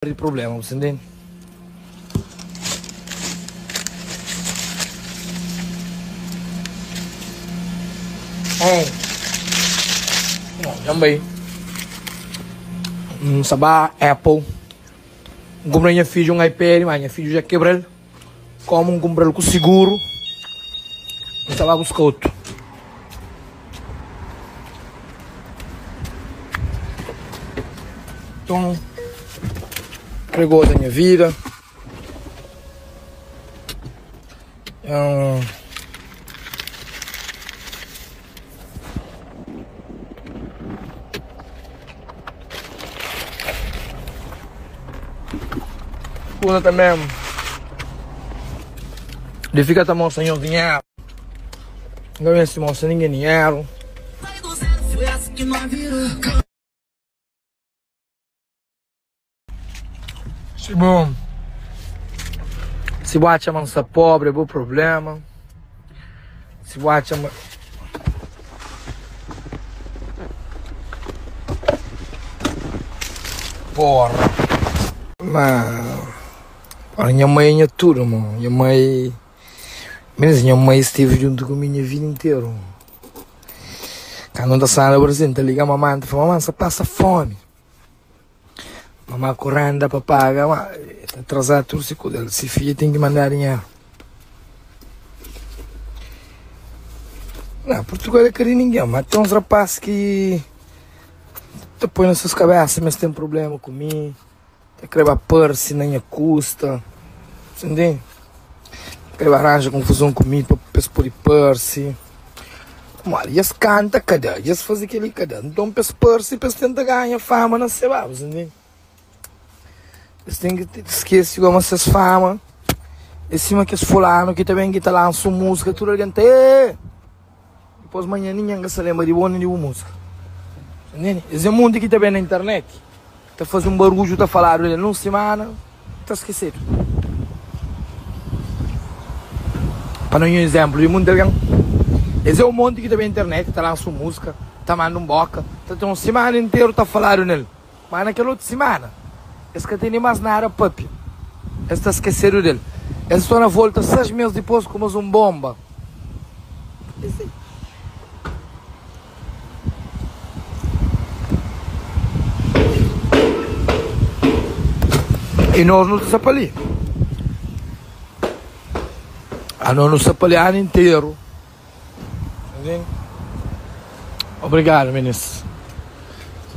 Di problema, bu sta ntende? Oh, dja N bai. N sta ba Apple. N kunpra nha fidju un iPad, ma nha fidju dja kebra-l. Komu N kunpra-l ku siguru, N sta ba buska otu. Nton, kre goza nha vida. Kuza tanbê di fika ta mostra nhos dinheru. N ka meste mostra ningen dinheru. Si bu Si bu atxa ma N sta pobri é bu problema Si bu atxa ma Porra Ma Porra nha mãe é nha tudo mo Nha mãe Menos nha mãe esteve junto ku mi nha vida interu Kandu N ta sai na Brasil N ta liga mamá N ta fla mamá N sta pasa fomi Mamá ku renda pa paga ma ta atrasadu tudu si kuza si fidja ten ki manda dinheru. Na Purtugal é ka di ningen ma ten uns rapaz ki ta poi na ses kabesa ma es ten prublema ku mi ta kre ba parse na nha kusta sa ntende ta kre ba ranja konfuzon ku mi pa es pode parse. Pamodi dja es kanta ka da, dja es faze kel-li ka da. Nton, pa es parse, pa es tenta ganha fama na se babas, ntende? Es ten ki skese goma ses fama. É sima kes fulanu ki ta ben ki ta lansa un múzika, tudu algen ta êê. Dipôs manhan ningen ka sta lenbra di bo nen di bu múzika. Ntende? Es é munti ki ta ben na internet, ta faze un barudju, ta faladu di el nun simana. Ta skesedu. Pa da un izénplu di munti algen, es é un monti ki ta ben internet, ta lansa un múzika, ta manda un bóka, ta ten un simana interu ta faladu nel. Má na kel otu simana, es ka tene más nada pâpia, es ta skesedu del. Es torna volta sais mês dipôs ku más un bonba. I nos nu ta sta pa li. Anos nu sta pa li anu interu. Obrigadu, minis.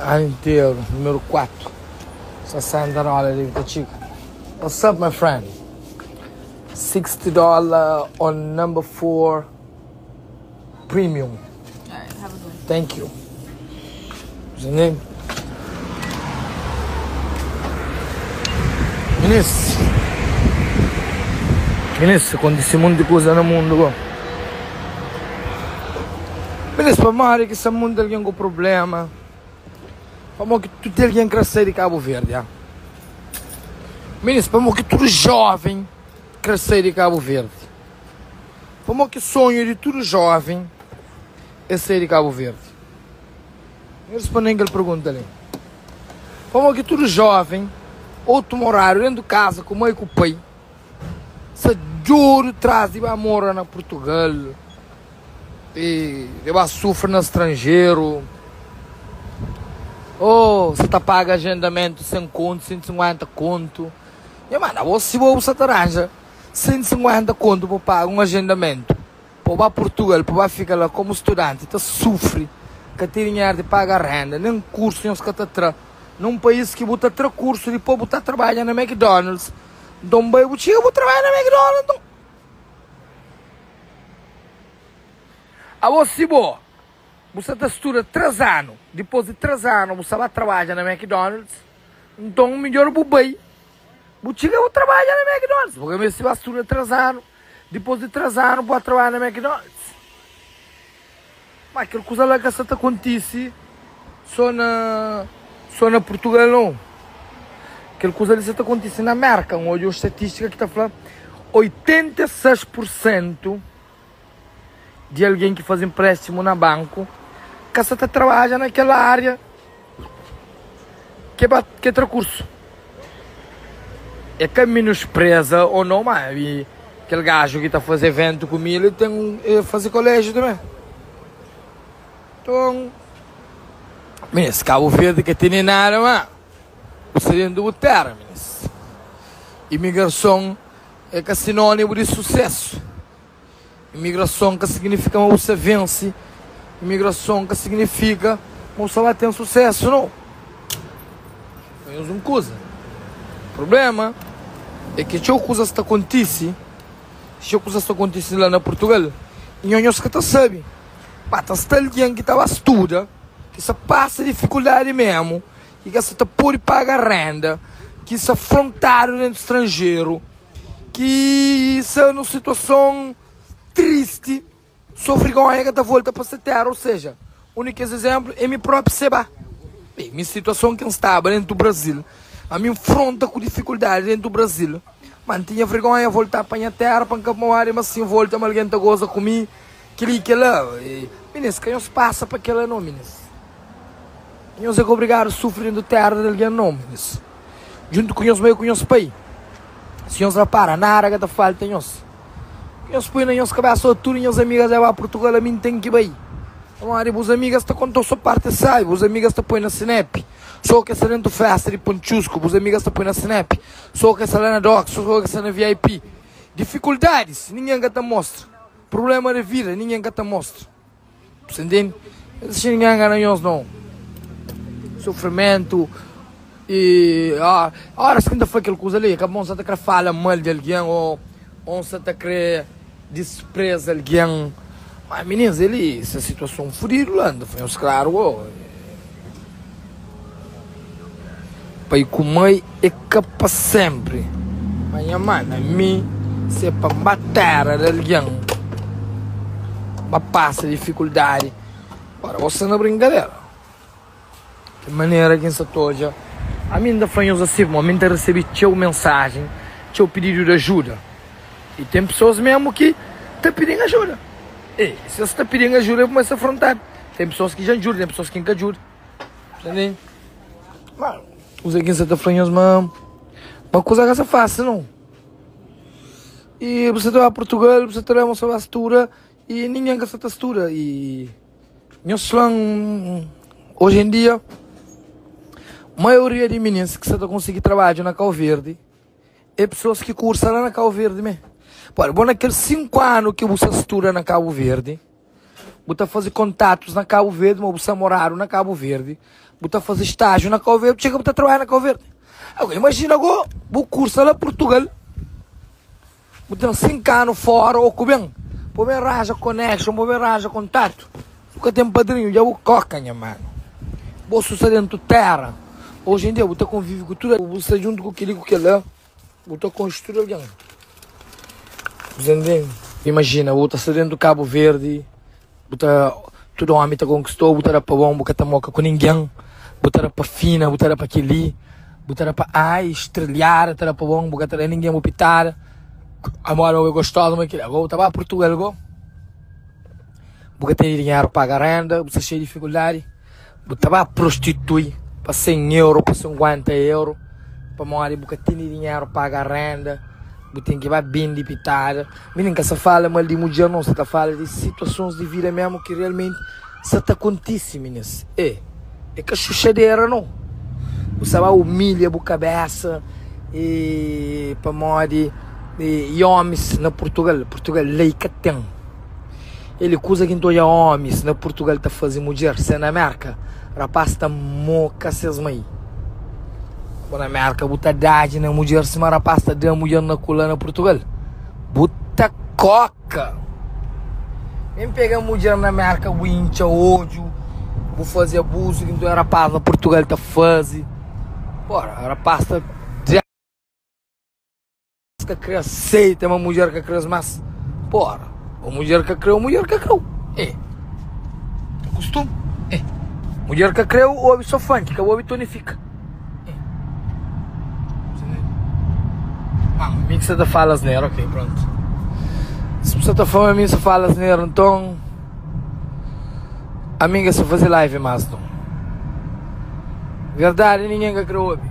Anu interu, numeru 4. 60 dóla debe ta txiga. What's up, my friend? 60 dóla on number 4. Premium. Thank you. Minis, minis, kontise monti kuza na mundu go. Minis, pamodi ki sta monti algen ku problema? Pamodi ki tudu algen kre sai di Kabu Verdi, ha? Minis, pamodi ki tudu joven kre sai di Kabu Verdi? Pamodi ki sonhu di tudu joven é sai di Kabu Verdi? N responde-m kel pergunta li. Pamodi ki tudu joven otu moradu dentu kaza ku mai ku pai sta djodu tras di ba mora na Purtugal i di ba sufri na stranjeru o sa ta paga agendamentu 100 kontu, 150 kontu. Nha manda, bo si bo bu sa ta ranja 150 kontu pa paga un agendamentu pa ba Purtugal pa ba fika la komu studanti ta sufri ka ten dinheru di paga renda nen kursu nhos ka ta tra na un país ki bu ta tra kursu dipos bu ta trabadja na McDonald's nton bai bu txiga bu trabadja na McDonald's nton abo si bo bu sa ta studa 3 anu dipos di 3 anu bu sa ba trabadja na McDonald's nton midjor bu bai Bu txiga bu trabadja na McDonald's. Bu ka meste ba studa 3 anu, dipôs di 3 anu bu ba trabadja na McDonald's. Ma kel kuza la ka sa ta kontise so na so na Purtugal nau. Kel kuza li sa ta kontise na Merka. N odja un statistika ki ta fla 86 pur sentu di algen ki faze inpréstimu na banku ka sa ta trabadja na kel ária ke ba ke tra kursu. É ka minuspreza ou não, ma e kel gajo ki ta faze evento ku mi, ele ten e faze colégio também. Então, minis, Cabo Verde ka tene nada, ma bu sta dentro bu terra, minis. Imigrason é ka sinónimo di sucesso. Imigrason ka signifika ma bu sta vense. Imigrason ka signifika ma bu sta ba ten susésu, nau. Nhos un kuza, prubléma é ki txeu kuzas ta kontise, txeu kuzas ta kontise la na Purtugal i nho nhos ka ta sabe. Ba ta sta algen ki ta ba studa, ki sta pasa difikuldadi mésmu, ki ka sta ta pode paga rénda, ki sta frontadu déntu stranjeru. Ki sta nun situason tristi, so vergonha ka ta volta pa se tera, ou seja, un di kes izemplu é mi propi Seba. Bem, mi situason ki N staba dentu Brazil, ami N fronta ku difikuldadi dentu Brazil, ma N tinha vergonha volta pa nha tera pa N ka mori, ma si N volta ma algen ta goza ku mi, kili i kila. Minis, ka nhos pasa pa kila no, minis. Nhos é ka obrigadu sufri dentu tera di algen no, minis. Djuntu ku nhos mai ku nhos pai. Si nhos rapara, nada ka ta falta nhos. Nhos poi na nhos kabesa, oh, tudu nhas amigas dja ba Purtugal, ami N ten ki bai. Pamodi bus amigas ta konta-u so parti sabi, bus amigas ta poi na Snap, so ke sta dentu festa di Pontxusku, bus amigas ta poi na Snap, so ke sta la na Dox, so ke sta na VIP. Difikuldadis, ningen ka ta mostra. Prublema di vida, ningen ka ta mostra. Você entende? Deixa ninguém enganar nós não. Sofrimento e ah, horas que ainda foi aquela coisa ali, acabou você tá querer falar mal de alguém ou ou você tá querer despreza alguém. Mas meninas, ele, essa situação fodida lá, foi uns claro, oh. Pai ku mai é ka pa senpri. Ma nha mana, mi si é pa N ba tera di algen, ba pasa difikuldadi, ora bo sta na brinkadera. Ki manera ki N sta ta odja, ami N ta fla nhos asi, pamodi mi N ta resebe txeu mensajen, txeu pididu di ajuda. I ten pesoas mésmu ki ta pidi-m ajuda. E si es ta pidi-m ajuda é pamodi es sta afrontadu. Ten pesoas ki dja N djuda, ten pesoas ki N ka djuda. Entende? Ma, kuza ki N sa ta fla nhos ma, ma kuza ka sa fásil nau. I bu sa ta ba Purtugal, bu sa ta leba, bu sa ba studa i ningen ka sa ta studa. I nhos fla-m, oji en dia, maioria di minis ki sa ta konsigi trabadju na Kau Verdi é pesoas ki kursa la na Kau Verdi mê. Pode, bo na kel 5 anu ki bu sa studa na Kabu Verdi, Bu ta faze kontatus na Kabu Verdi, ma bu sta moradu na Kabu Verdi, bu ta faze stájiu na Kabu Verdi, bu txega bu ta trabadja na Kabu Verdi. Agora, imajina go, bu kursa la Purtugal, bu ten 5 anu fora ô ku ben, bu ben ranja connection, bu ben ranja kontatu, bu ka ten padrinhu, dja bu koka nha manu. Bo su sta dentu tera, oji en dia bu ta konvivi ku tudu, bu sta djuntu ku kili ku kila. Bu ta konxe tudu algen. Bu ta ntende? Imajina, bu ta sta dentu Kabu Verdi, bu ta, tudu omi ta konkistou, bu ta da pa bon, bu ka ta moka ku ningen, bu ta da pa fina, bu ta da pa keli, bu ta da pa ai, estreliada, ta da pa bon, bu ka ta da ningen bu pitada, amor ma bu é gostosa, ma kila. Ago bu ta ba Purtugal go, bu ka tene dinheru pa paga renda, bu sta xeiu di difikuldadi. Bu ta ba prostitui pa 100 euro, pa 50 euro, pamodi bu ka tene dinheru paga renda, bu ten ki ba bende pitada. Mi nin ka sa fala mal di mudjer no, sa ta fala di situasons di vida mesmu ki realmenti sa ta kontisi minis. E, e ka xuxadera no. Bu sa ba umilha bu kabesa e pamodi e omis na Purtugal, Purtugal lei ka ten. El kuza ki N ta odja omis na Purtugal ta faze mudjer, se na Merka rapaz ta moka ses mai. Bo na Merka bu ta dadji na mudjer sima rapaz ta da mudjer na ku la na Purtugal. Bu ta koka. Nem pega mudjer na Merka bu intxa odju, bu faze abuzu ki N ta odja rapaz na Purtugal ta faze. Pora, rapaz ta. ka kre aseita ma mudjer ka kre-s más. Pora, o mudjer ka kre-u, mudjer ka kre-u. E, é kustumu. E, mudjer ka kre-u, obi so funk, ka obi Tony Fika. E. Ah, mi ki sa ta fala asnera, ok, pronto. Si bu sa ta fla ma mi sa fala asnera, nton ami ka sa faze live más, nton. Verdadi, ningen ka kre obi.